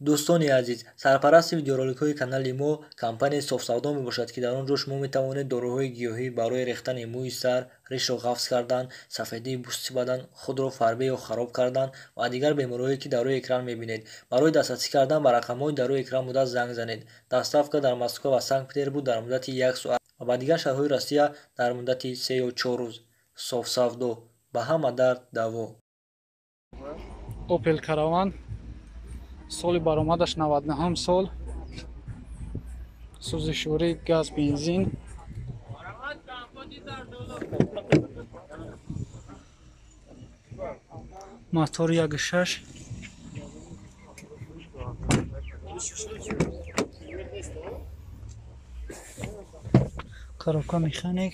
Дӯстони азиз, сарпарасти видеороликҳои канали мо компанияи Софсавдо мебошад, ки дар он ҷо шумо метавонед доруҳои гиёҳӣ барои рехтани мӯи сар, ришро ғафз кардан, сафедии пӯсти бадан, худро фарбе ё хароб кардан ва дигар бемориҳое, ки дар рӯи экран мебинед. Барои дастрасӣ кардан ба рақамҳои дар рӯи экран буда занг занед. Доставка дар Москва ва Санкт-Петербург дар муддати 1 соат ва ба дигар шаҳрҳои Россия дар муддати 3 ё 4 рӯз. Софсавдо ба ҳама дард даво. Opel Caravan соли баромадаш 99 сол, сӯзишворӣ газ бензин, мотор 1.6, коробка механик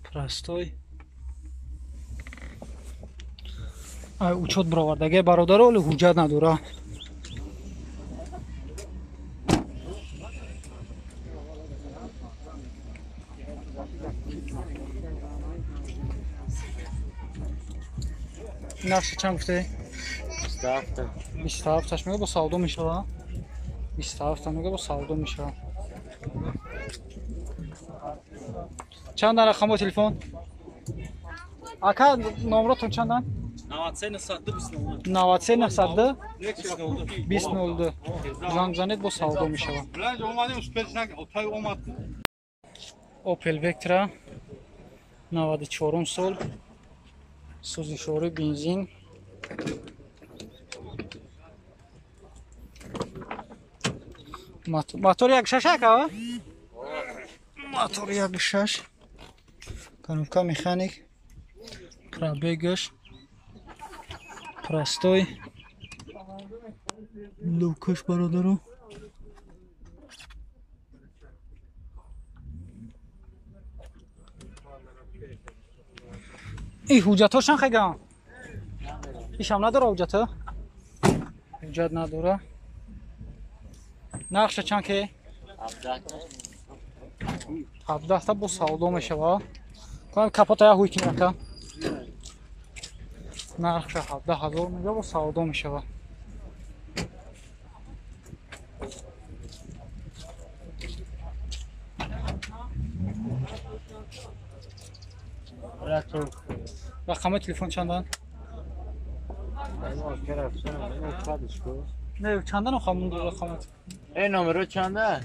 простой. Учёт баровардаги бародаро, оле ҳуҷҷат надора. Нархша чанд гуфте? 27. 27 мега бо савдо мешава. 27 мега бо савдо мешава. Чанд рақамҳои телефон? Ака, номротон чандан? 93 93 902 2002. Занг занед, бо савдо мешава. Opel Vectra 94 сол, сӯзишворӣ бензин, мотор 1.6 ака, мотор 1.6, коробка механик, пробегаш простой, лукаш бародару. И ҳуҷҷатҳошан хегам? Ишам надора ҳуҷҷата? Ҳуҷҷат надора. Нархша чанд ке? 17 та бо савдо мешава. Капота я ҳуй кин ака. Нархша 17,000 мега бо савдо мешава. Рақамҳои телефон чандан? Не, чандан охам рақамҳо? Э, номеро чанда?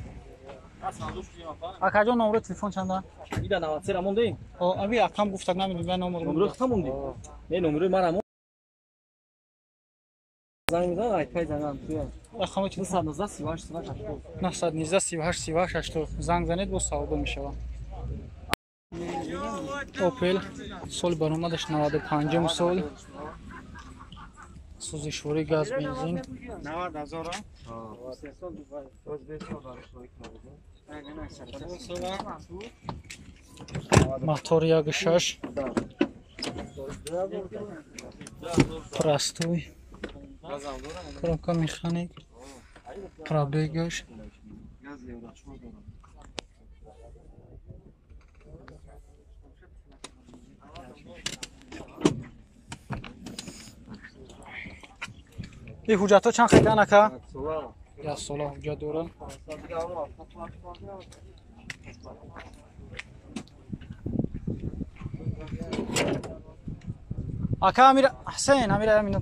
Акаҷон, номеро телефон чанда? Ида 93 ра монди? О, аби акам гуфтак, намедонам номер. Номеро хата монди? Не, номерои мара мон. Занг мезанам, айпай занам туя. Рақамҳои телефон 919 38 38 80. 919 38 38 80. Занг занед, бо савдо мешава. Opel соли баромадаш 95 сол, сӯзишворӣ газ бензин, 90,000. Мотор 1.6, простой, коробка механик, пробегаш. И ҳуҷҷатҳо чанд хелдан ака? Як сола ҳуҷҷат дора. Ака, Амир Ҳусейн, Амир Амин.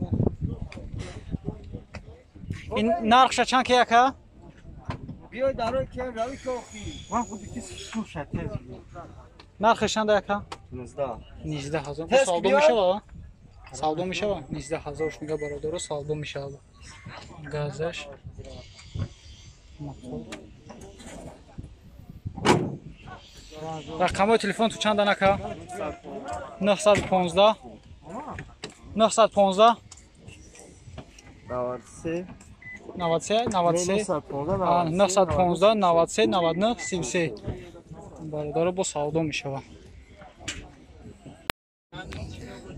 Ин нархша чанд ке ака? Биёй дарои ки рави кохи. Ман худи ки суша тез. Нархш чанд ака? 19. 19,000. Савдо мешава? Савдо мешава? 19,000 мега бародаро, савдо мешава. Газаш. Рақамҳои телефон ту чандан ака? 915 915 93 93 93 915 93 99 33. Бародаро, бо савдо мешава.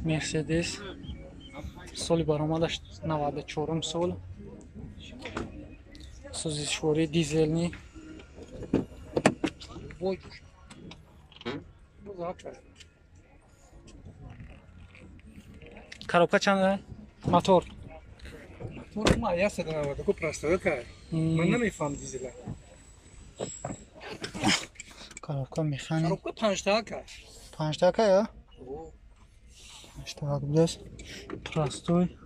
Мерседес соли баромадаш 94 сол, сӯзишворӣ дизелни. Коробка чанд? Мотор. Мотор ма 190 ку простой кай. Ман намефаҳмам дизела. Коробка механик. Коробка 5 та кай. 5 та кай, а? 5 та будас. Простой.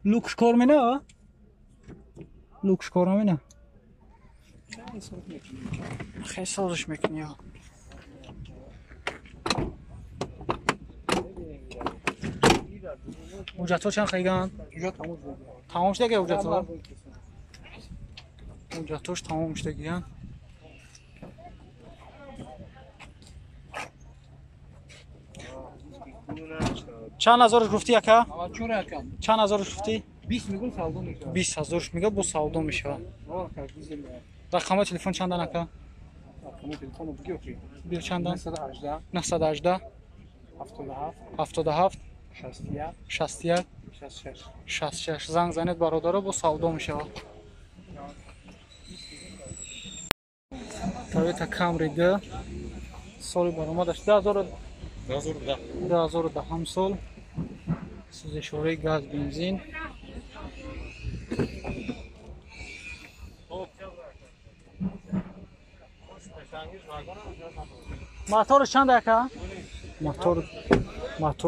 Люкс кор мена? Люкс кор мена? Хеле созиш мекунӣ. ҳуҷҷатҳо чанд хелганд? Тамом шудаги ҳуҷҷатҳо? Ҳуҷҷатҳош тамом шудагиянд. Чанд ҳазорш гуфтӣ ака? Чанд ҳазорш гуфтӣ? 20 ҳазорш мега, бо савдо мешавад. Рақамҳои телефон чандан ака? Биё чандан? 918 77 61 66. Занг занед бародаро, бо савдо мешавад. Toyota Camry 2 соли баромадаш 2010 сол, сӯзишвории газ бензин. Моторш чанд ака? Мотор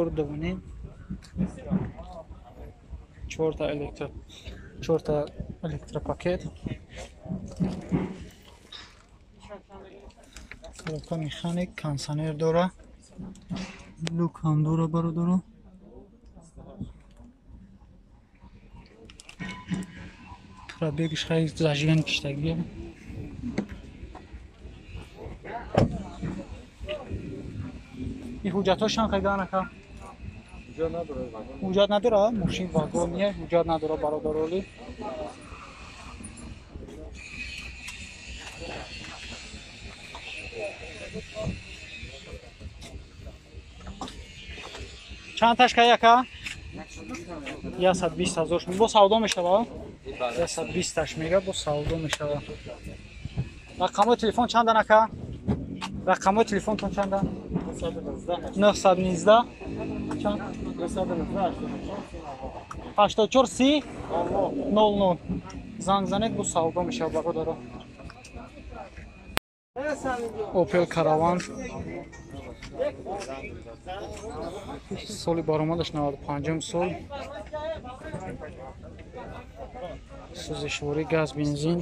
2.5, 4 электропакет. Коробка механик, кондиционер дора, люк ҳам дора бародаро. Пробегш хеле зажигани киштагия. Ин ҳуҷҷатҳо чанд хелган ака? Ҳуҷҷат надора? Мошин вагония, ҳуҷҷат надора бародароли. Чанд ташка яка? 120 ҳазор. Бо савдо мешава? 120 таш мега, бо савдо мешава. Рақамҳои телефон чандан ака? Рақамҳои телефонтон чандан? 919 чанд? 84 30 00. Занг занед, бо савдо мешава бародаро. Opel Caravan соли баромадаш 95 сол, сӯзишворӣ газ бензин.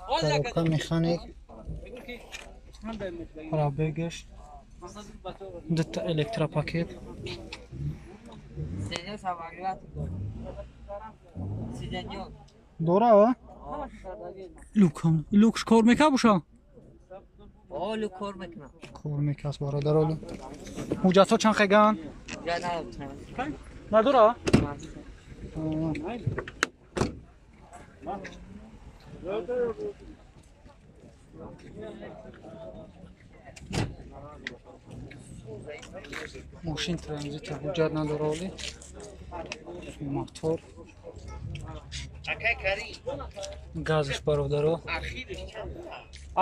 Коробка механик, пробегаш дута электропакет. Дора? Люкш кор мека боша? Кор мекас бародаро. Ҳуҷҷатҳо чанд хеган? Надора? Мошин транзити ҳуҷҷат надора оли. Мотор газш бародаро.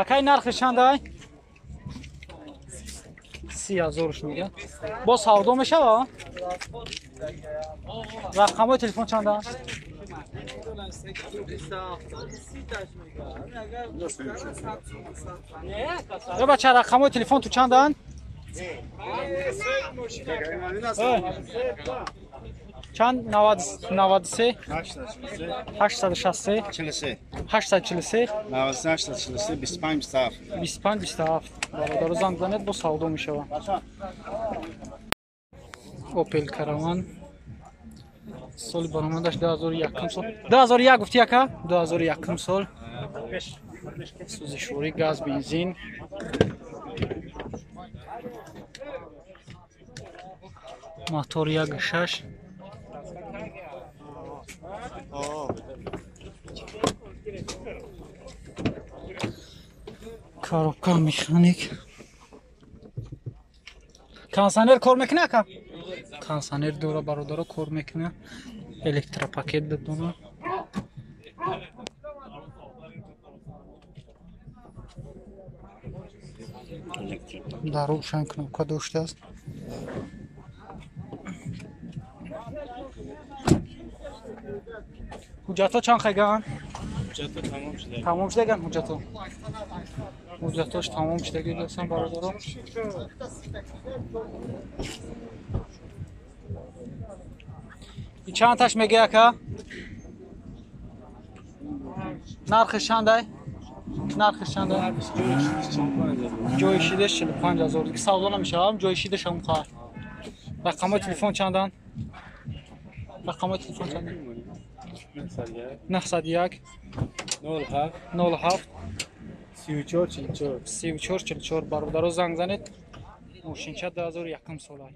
Акай нархи чандай? 30 ҳазорш мега. Бо савдо мешава? Рақамҳои телефон чанда? Ё бача, рақамҳои телефон ту чанданд? Чанд? 93 863 43 843 93 843 25 27 25 27. Бародаро занг занед, бо савдо мешава. Opel Caravan соли баромадаш 2001 сол. 2001 гуфти яка? 2001 сол. Сӯзишворӣ газ бензин. Мотор 1.6. Коробка механик. Кондиционер кор мекунад ака? Кондиционер дора бародаро, кор мекунад. Электропакет додона. Дар рӯшан кнопка доштааст. Ҳуҷҷатҳо чанд хайган? Ҳуҷҷатҳо тамом шуда. Тамом шудаган ҳуҷҷатҳо. Ҳуҷҷатҳош тамом шудаги дӯстон бародаро. Чанд таш мега ака? Нархиш чандай? Нархиш чандай? Ҷои шидаш 45 ҳазор. Диги савдо намешавад, ҷои шидаш ҳам хоҳад. Рақамҳои телефон чандан? Рақамҳои телефон чандан? 901 07 07 34 44 34 44. Бародаро занг занед. Мошинча 2001 сола.